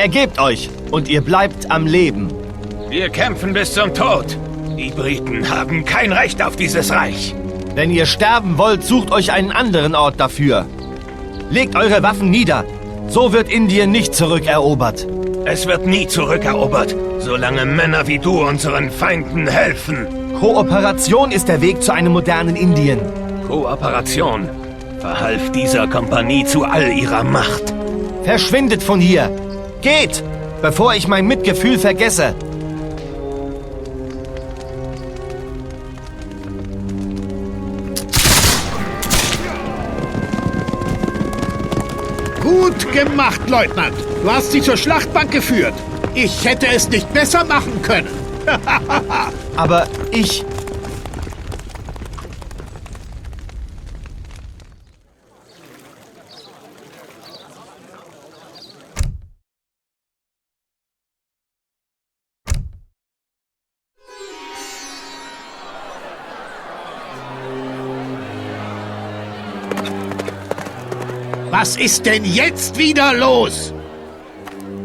Ergebt euch und ihr bleibt am Leben. Wir kämpfen bis zum Tod. Die Briten haben kein Recht auf dieses Reich. Wenn ihr sterben wollt, sucht euch einen anderen Ort dafür. Legt eure Waffen nieder. So wird Indien nicht zurückerobert. Es wird nie zurückerobert, solange Männer wie du unseren Feinden helfen. Kooperation ist der Weg zu einem modernen Indien. Kooperation verhalf dieser Kompanie zu all ihrer Macht. Verschwindet von hier! Geht, bevor ich mein Mitgefühl vergesse. Gut gemacht, Leutnant. Du hast sie zur Schlachtbank geführt. Ich hätte es nicht besser machen können. Aber ich... Was ist denn jetzt wieder los?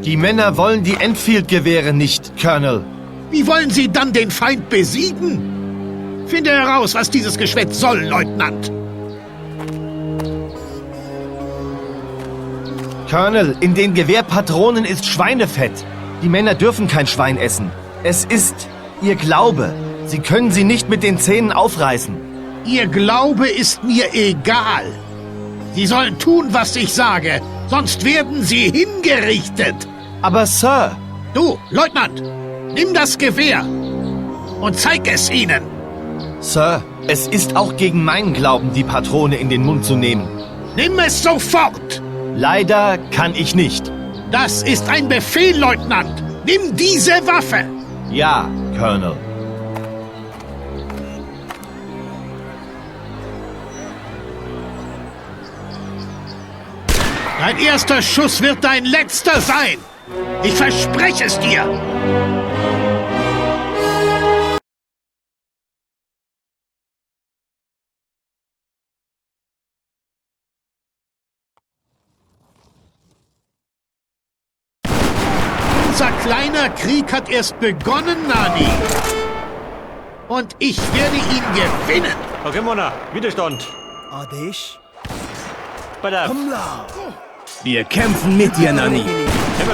Die Männer wollen die Enfield-Gewehre nicht, Colonel. Wie wollen sie dann den Feind besiegen? Finde heraus, was dieses Geschwätz soll, Leutnant. Colonel, in den Gewehrpatronen ist Schweinefett. Die Männer dürfen kein Schwein essen. Es ist ihr Glaube. Sie können sie nicht mit den Zähnen aufreißen. Ihr Glaube ist mir egal. Sie sollen tun, was ich sage, sonst werden sie hingerichtet. Aber Sir... Du, Leutnant, nimm das Gewehr und zeig es ihnen. Sir, es ist auch gegen meinen Glauben, die Patrone in den Mund zu nehmen. Nimm es sofort! Leider kann ich nicht. Das ist ein Befehl, Leutnant. Nimm diese Waffe! Ja, Colonel. Dein erster Schuss wird dein letzter sein. Ich verspreche es dir. Unser kleiner Krieg hat erst begonnen, Nani. Und ich werde ihn gewinnen. Okay, Mona, Widerstand. Adesh. Bei Wir kämpfen mit dir, Nani.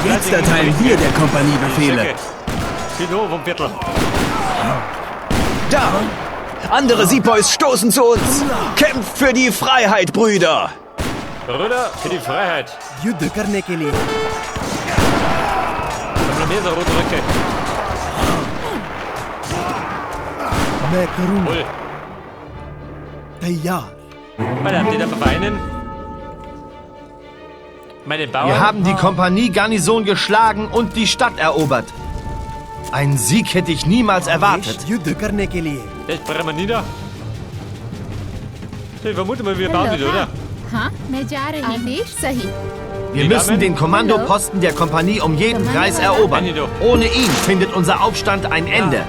Jetzt erteilen wir der Kompanie Befehle. Vom Viertel. Da! Andere Sepoys stoßen zu uns! Kämpft für die Freiheit, Brüder! Brüder, für die Freiheit. युद्ध करने के लिए Haben wir mehr so rote Röcke. मैं करूंगा Wohl. तैयार Bei die da verweinen. Meine Bauern. Wir haben die Kompanie-Garnison geschlagen und die Stadt erobert. Einen Sieg hätte ich niemals erwartet. युद्ध करने के लिए Das brennen wir nieder. Ich vermute mal, wir bauen wieder, oder? हाँ मैं जा रही हूँ आदेश सही Wir müssen den Kommandoposten der Kompanie um jeden Preis erobern. Ohne ihn findet unser Aufstand ein Ende.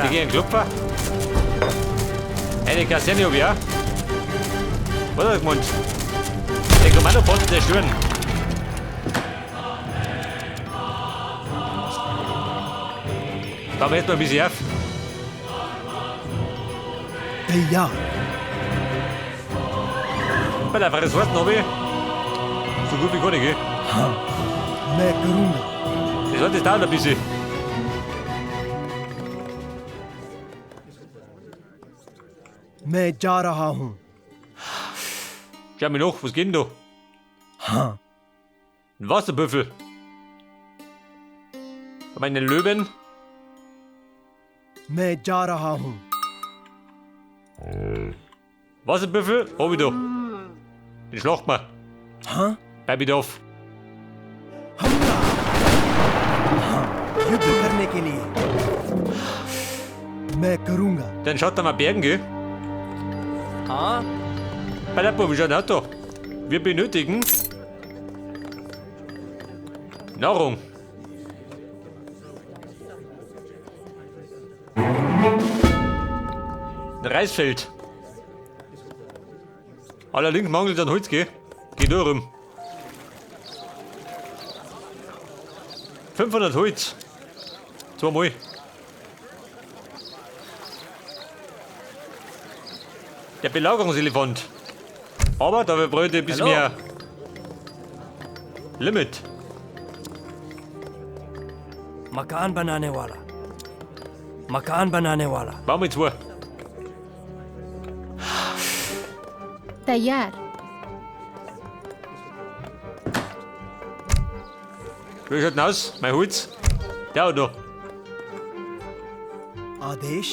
Die gehen Klopfer. Eine Kaserne hab ich auch. Was hat er gemeint? Den Kommandoposten zerstören. Bauen wir jetzt mal ein bisschen auf. तैयार Bei der Ressourcen habe ich so gut wie gar nicht, gell? हाँ मैं करूंगा Das hat das dauert ein bisschen. मैं जा रहा हूँ Schau mir noch, was geht denn da? हाँ Ein Wasserbüffel. Meine Löwen. मैं जा रहा हूँ Wasserbüffel hab ich da. Den schlacht man. हाँ Bleib ich auf. हमला हाँ युद्ध करने के लिए मैं करूंगा Dann schaut er mal Bergen, gell? Ah. Bei der Bub, wie schaut der da? Wir benötigen Nahrung. Ein Reisfeld. Allerdings mangelt an Holz, gell? Geht nur rum. 500 Holz. Zweimal. Der Belagerungselefant. Aber da brauche ich ein bisschen Hallo. mehr Limit. मकान बनाने वाला मकान बनाने वाला Bauen wir zwei. तैयार Wie schaut denn aus? Mein Holz? Der hat noch. आदेश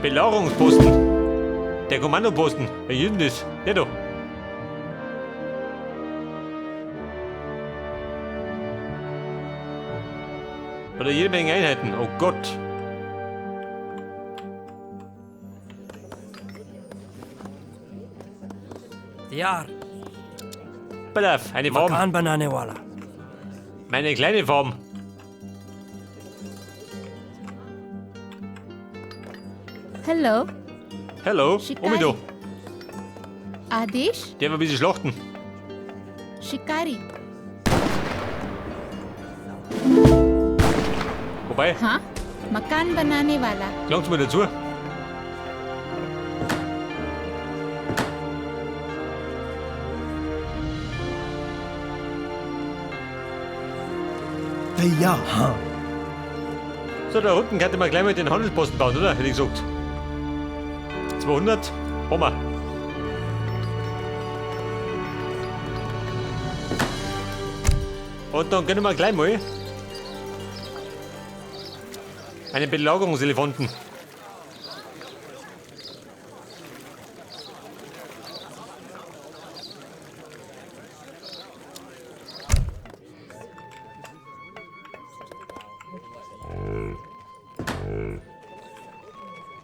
Belagerungsposten. Der Kommandoposten. Wer ist denn das? Der da. Oder jede Menge Einheiten. Oh Gott. तैयार Pass auf, eine Farm. मकान बनाने वाला Meine kleine Farm. Hello Hello. शिकारी। Omi da. Adesh Der will ein bisschen schlachten. शिकारी Wobei, हाँ मकान बनाने वाला klang's mir dazu. तैयार हाँ So, da unten könnte man gleich mal den Handelsposten bauen, oder? Hätte ich gesagt. 200. Haben wir. Und dann können wir gleich mal einen Belagerungselefanten.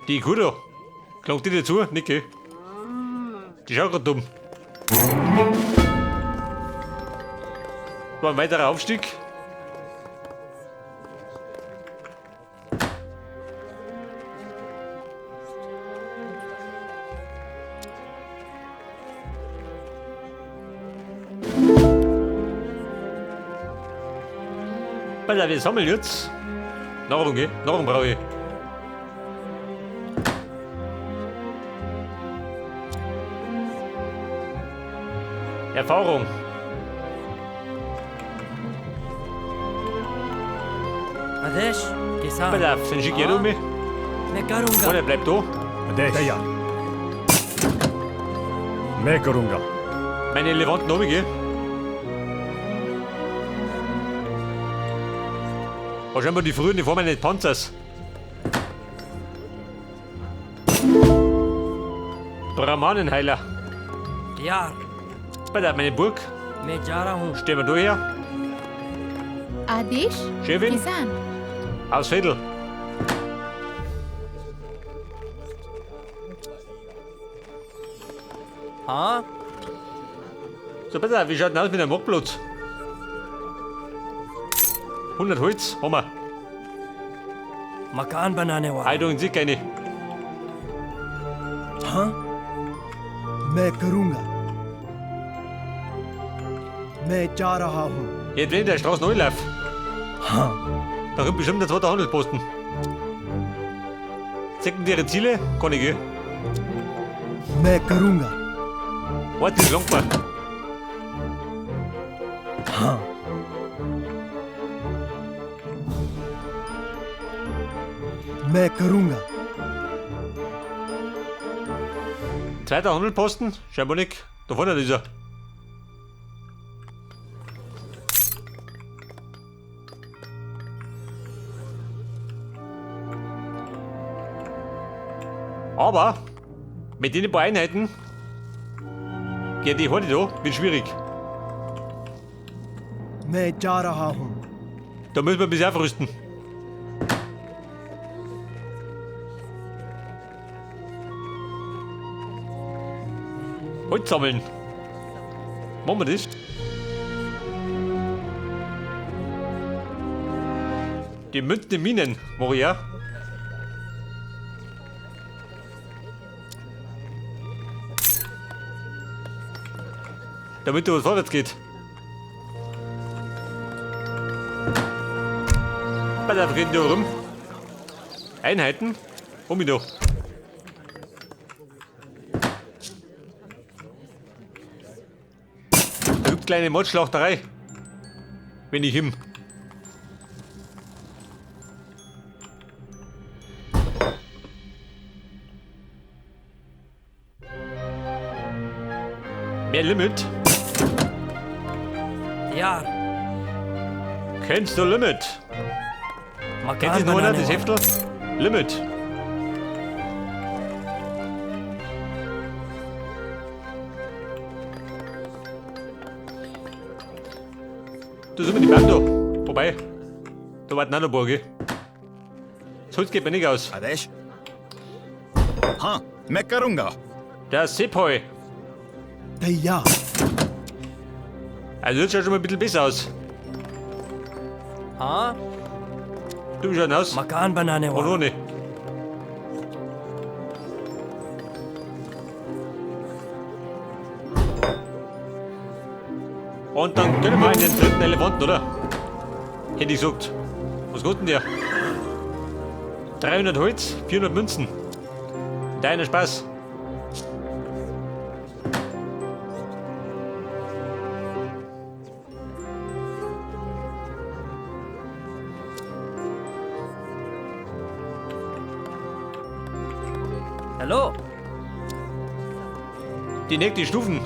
Die Kuh da. Klangt die dazu? Nicht, gell? Die schaut grad dumm. War ein weiterer Aufstieg. Pass auf, wir sammeln jetzt. Nahrung, gell? Nahrung brauche ich. Erfahrung. आदेश किसान Pass auf, den schicke ich हाँ, um mich. मैं करूंगा Oder bleibt da. आदेश तैयार मैं करूंगा Meine Elefanten oben, gell? Wahrscheinlich die frühen, die Form eines Panzers. Brahmanenheiler. तैयार Pass auf, meine Burg. मैं जा रहा हूँ Stehen wir da her. आदेश Chefin. किसान Aus Veddel. हाँ So, pass auf, wie schaut denn aus mit dem Marktplatz? 100 Holz haben wir. मकान बनाने वाला Heidung sicher keine. हाँ मैं करूंगा मैं जा रहा हूँ Jetzt, wenn ich der Straße neu laufe, हाँ da kommt bestimmt der zweite Handelsposten. Sekundäre Ziele? Kann ich, gell? मैं करूंगा Warte, das langt mir. हाँ मैं करूंगा Zweiter Handelsposten? Scheinbar nicht. Da vorne ist er. Aber mit den paar Einheiten geht die Horde da, wird schwierig. मैं जा रहा हूँ Da müssen wir ein bisschen aufrüsten. Holz sammeln. Machen wir das? Die Münzen in Minen, Moria. Damit da was vorwärts geht. Pass auf, geht da rum. Einheiten. Um mich noch. Da gibt kleine Mordschlachterei. Wenn ich him. Mehr Limit. तैयार Kennst du Limit? Kennt मकान ihr noch einer, बनाने das वाला Heftel? Limit. Da sind wir die Bando. Wobei, da war noch ein gell? Sonst geht mir nicht aus. आदेश हाँ मैं करूंगा Der Sepoy. तैयार Also das schaut schon mal ein bisschen besser aus. हाँ Du wie schaut denn aus? मकान बनाने Und वाला ohne. Und dann gönnen wir einen dritten Elefanten, oder? Hätte ich gesagt. Was kostet denn der? 300 Holz, 400 Münzen. Deiner Spaß. Hello Die nächsten Stufen.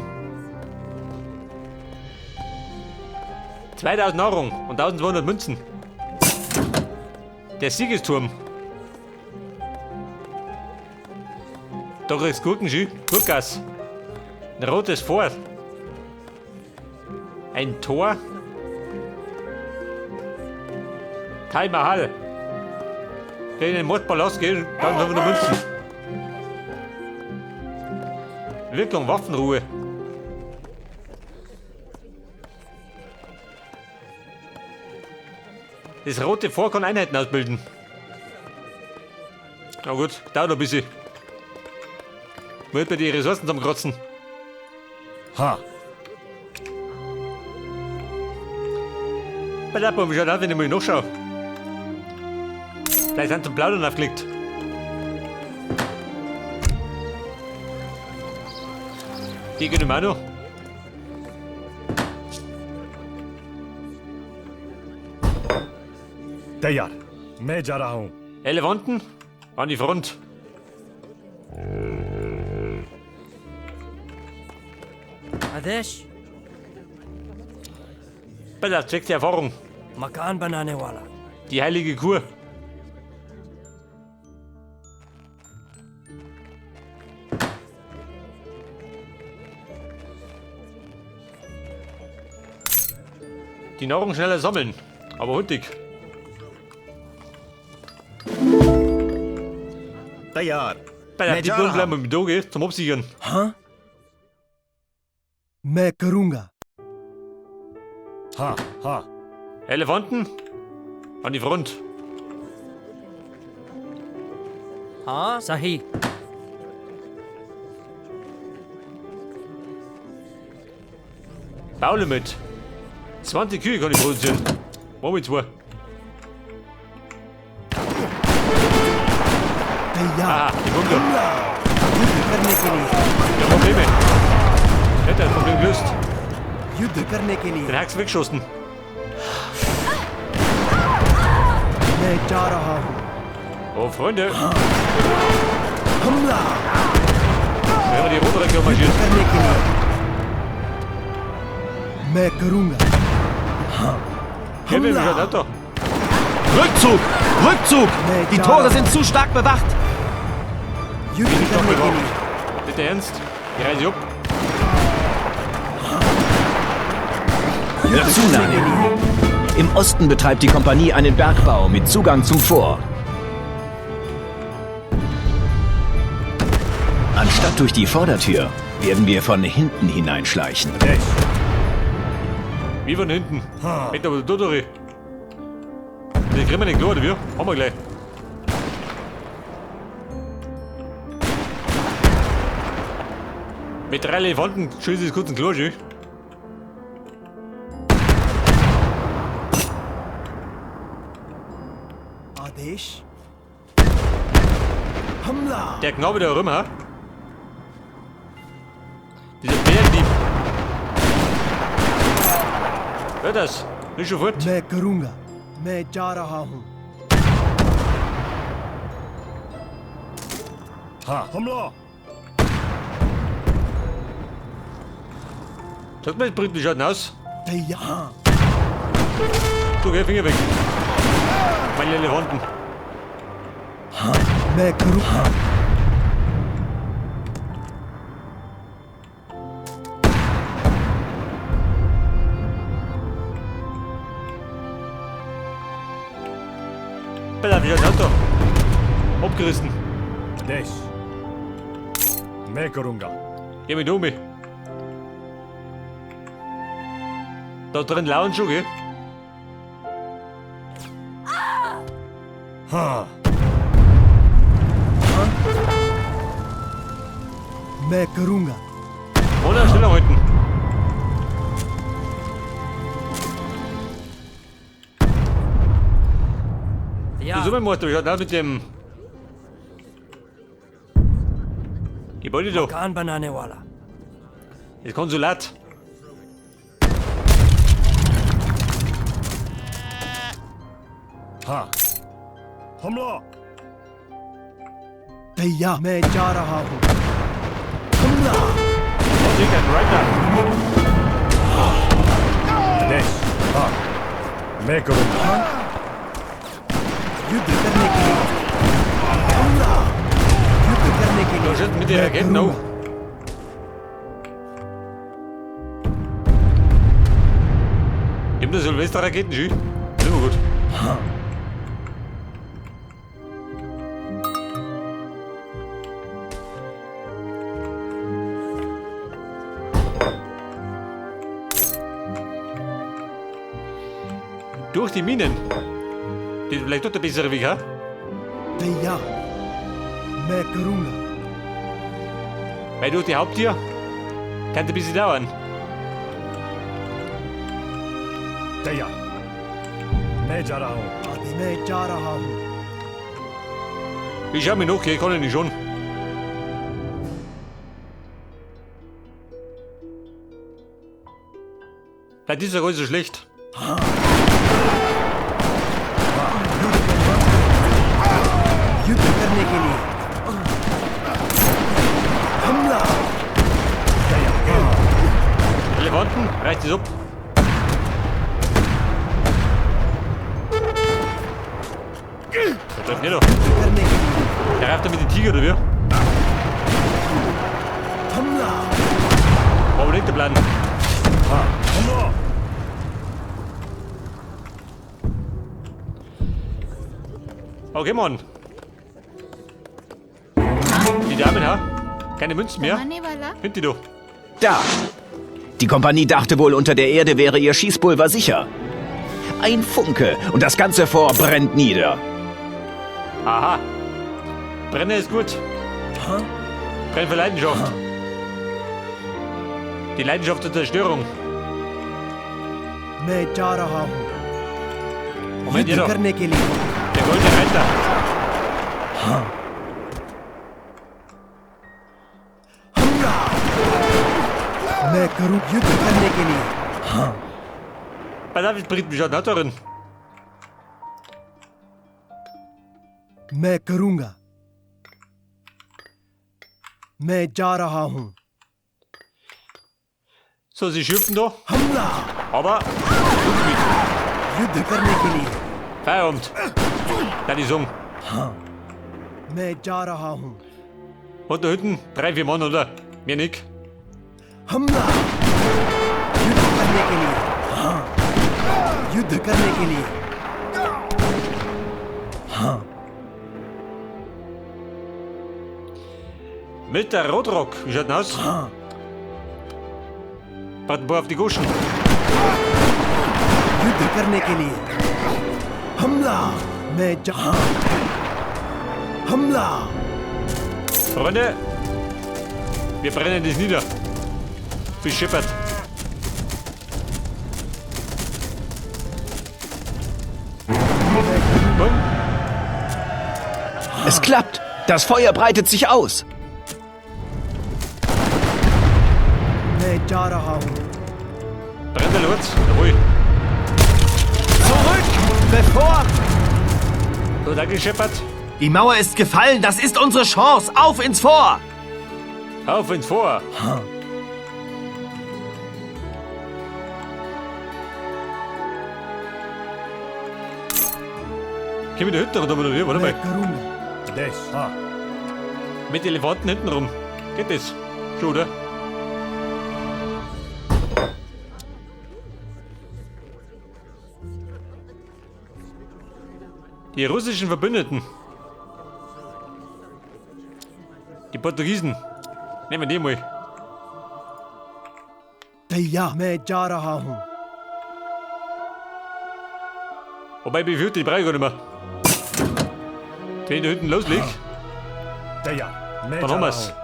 2000 Nahrung und 1200 Münzen. Der Siegesturm. Da kriegst du Gurkenschü, Gurkas. Ein rotes Fort. Ein Tor. Taj Mahal. Der in den Mordpalast geht, 1500 Münzen. Wirkung Waffenruhe. Das rote Vor kann Einheiten ausbilden. Na gut, dauert noch ein bisschen. Wird bei die Ressourcen zum Krotzen. हाँ Bei der wie schaut aus, wenn ich mal nachschaue. Vielleicht sind zum Plaudern aufgelegt. Die gönnen wir auch noch. तैयार मैं जा रहा हूँ Elefanten an die Front. Adesh Bei der zweck die Erfahrung. मकान बनाने वाला Die heilige Kur. Die Nahrung schneller sammeln, aber hurtig. तैयार Bei der मैं die जा Blumen रहा bleiben हूँ wir mit Doge zum Absichern. हाँ मैं करूंगा हाँ हाँ Elefanten an die Front. हाँ सही Baulimit. 20 Kühe kann ich produzieren. Machen wir zwei. तैयार Ah, die Bunker. युद्ध करने के लिए Ja, Probleme. Hätte das Problem gelöst. युद्ध करने के लिए Den Hax weggeschossen. मैं जा रहा हूँ Oh, Freunde. हमला Wir haben die Rotrecke marschiert. करने के लिए मैं करूंगा Kevin, wie schaut das da? Rückzug! Rückzug! Die Tore sind zu stark bewacht! युद्ध करने के लिए Bitte ernst? Die Reise ab. Hör zu, Nani. Im Osten betreibt die Kompanie einen Bergbau mit Zugang zum Fort. Anstatt durch die Vordertür werden wir von hinten hineinschleichen. Wie von hinten. Geht aber da durch. Den kriegen wir nicht klar, oder wie? Haben wir gleich. Mit drei Elefanten schießt es kurz ein Klo, schön. आदेश हमला Der Knabe da rum, ha? Dieser Bärendieb. Hört das? Nicht schon fort. मैं करूंगा मैं जा रहा हूँ हाँ हमला Sag mal, die Briten, wie schaut denn aus? तैयार हाँ Du, geh Finger weg. Meine Elefanten. मैं करूँ हाँ Pass auf, wie schaut denn aus da? Abgerissen. आदेश मैं करूंगा Geh mit um. Da drin lauern schon, gell? हाँ मैं करूंगा Ohne Stellung halten. Du तैयार Summenmeister, wie schaut denn aus mit dem Gebäude da? मकान बनाने वाला Das Konsulat. हाँ हमला तैयार मैं जा रहा हूँ हमला Vorsicht, ein Reiter. आदेश हाँ मैं करूंगा युद्ध करने के लिए हमला युद्ध करने के Da लिए schießt mit den मैं Raketen करूंगा auf. Nimm das Silvester-Raketen, schön. Immer gut. Durch die Minen. Das ist vielleicht doch der bessere Weg, ha? तैयार मैं करूंगा Weil durch die Haupttür kann ein bisschen dauern. तैयार मैं जा रहा हूँ आदि मैं जा रहा हूँ Ich schau mir noch, ich kann ich nicht schon. Vielleicht ist ja gar nicht so schlecht. युद्ध करने के लिए हमला Elefanten, reicht es ab. Der trifft nicht da. करने के लिए Der greift da mit dem Tiger, oder wie? हमला War aber nicht der Plan. हमला Okay, Mann. Die Damen, ha? Keine Münzen mehr? कमाने वाला Find die doch. Da! Die Kompanie dachte wohl, unter der Erde wäre ihr Schießpulver sicher. Ein Funke und das ganze Fort brennt nieder. Aha. Brenne ist gut. Brenn für Leidenschaft. Die Leidenschaft der Zerstörung. मैं जा रहा हूँ Moment, युद्ध ihr da. करने के लिए Der goldene Reiter. हमला मैं करूँ युद्ध करने के लिए Pass auf, die Briten, wie schaut denn aus darin? मैं करूंगा मैं जा रहा हूँ So, sie schimpfen da, हमला aber युद्ध करने के लिए Feierabend. Kann ich sagen. मैं जा रहा हूँ Hat da hinten 3, 4 Mann, oder? Mehr nicht. हमला युद्ध करने के लिए हाँ युद्ध करने के लिए Mit der Rotrock, wie schaut denn aus? हाँ Warte mal auf die Goschen. युद्ध करने के लिए हमला मैं जा हाँ हमला Freunde, wir brennen das nieder. Bis scheppert. Bumm. Es klappt. Das Feuer breitet sich aus. मैं जा रहा हूँ Brennt der Lurz? Jawohl. Zurück! Bevor... So, danke, Shepard. Die Mauer ist gefallen, das ist unsere Chance. Auf ins Fort! Auf ins Fort! Gehen wir da hinten rum, oder wie? Warte मैं mal. करूँगा आदेश हाँ Mit Elefanten hinten rum. Geht das? Schon, oder? Die russischen Verbündeten. Die Portugiesen. Nehmen wir die mal. तैयार मैं जा रहा हूँ Wobei, befürchte, die brauche ich gar nicht mehr. Wenn ich da hinten loslege, तैयार मैं dann जा haben रहा wir's. हूँ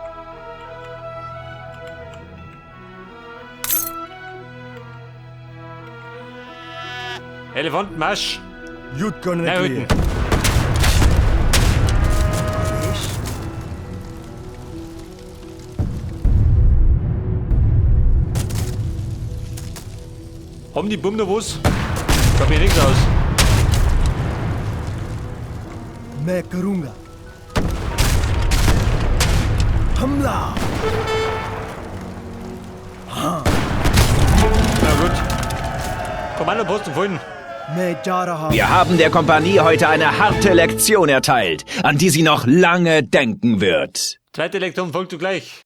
Elefantenmarsch. युद्ध करने Na, के लिए hinten. आदेश Haben die Bumm noch was? Schaut mir nichts aus. मैं करूँगा हमला Na gut. Kommandoposten gefunden. मैं जा रहा हूँ Wir haben der Kompanie heute eine harte Lektion erteilt, an die sie noch lange denken wird. Zweite Lektion folgt zugleich.